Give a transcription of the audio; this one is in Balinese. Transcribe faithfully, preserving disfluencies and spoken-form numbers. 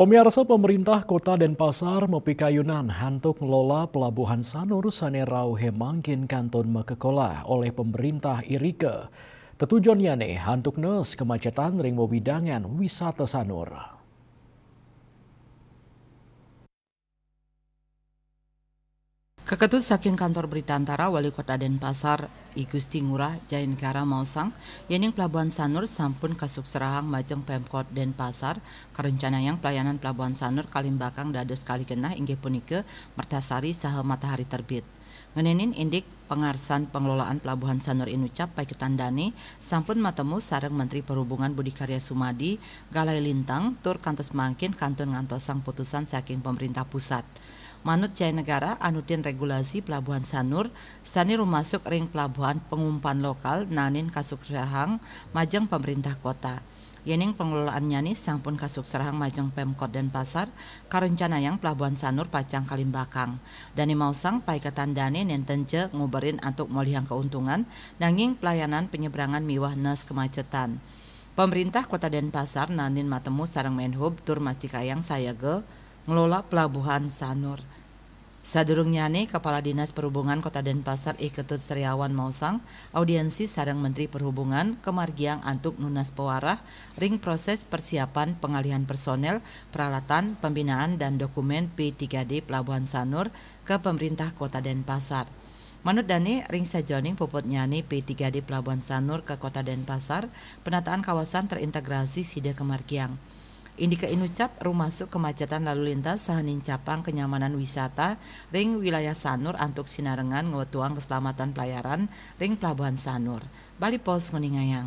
Pemirsa, pemerintah Kota Denpasar mapikayunan hantuk ngelola Pelabuhan Sanur sane rauh mangkin kantun makekola olih pemerintah irika. Tetujonnyane hantuk nes kemacetan ring wewidangan wisata Sanur. Kaketut saking Kantor Berita Antara, Wali Kota Denpasar, I Gusti Ngurah Jayanegara maosang, yening Pelabuhan Sanur sampun kasukserahang majeng Pemkot Denpasar, karencanayang pelayanan Pelabuhan Sanur kalimbakang dados kalih genah, inggih punika Mertasari saha Matahari Terbit. Ngenenin indik pangarsan pengelolaan Pelabuhan Sanur inucap paiketan dane sampun matemu sareng Menteri Perhubungan Budi Karya Sumadi, Galai Lintang, tur kantos mangkin kantun ngantosang putusan saking pemerintah pusat. Manut Jayanegara, anutin regulasi Pelabuhan Sanur, sane rumasuk ring pelabuhan pengumpan lokal nanin kasukserahang majeng pemerintah kota. Yening pengelolaannyane sampun kasukserahang majeng Pemkot Denpasar, karencanayang Pelabuhan Sanur pacang kalimbakang. Dane maosang paiketan dane nenten ja nguberin antuk molihang keuntungan, nanging pelayanan penyeberangan miwah nes kemacetan. Pemerintah Kota Denpasar nanin matemu sareng Menhub tur mastikayang sayaga ngelola Pelabuhan Sanur. Sadurungnyane, Kepala Dinas Perhubungan Kota Denpasar I Ketut Sriawan maosang, audiensi sareng Menteri Perhubungan kamargiang antuk nunas pawarah ring proses persiapan pengalihan personel, peralatan, pembinaan, dan dokumen P tiga D Pelabuhan Sanur ke pemerintah Kota Denpasar. Manut dane, ring sajeroning puputnyane P tiga D Pelabuhan Sanur ke Kota Denpasar, penataan kawasan terintegrasi sida kamargiang. Indike inucap rumasuk kemacetan lalu lintas saha nincapang kenyamanan wisata ring wilayah Sanur antuk sinarengan ngwetuang keselamatan pelayaran ring Pelabuhan Sanur. Bali Post nguningayang.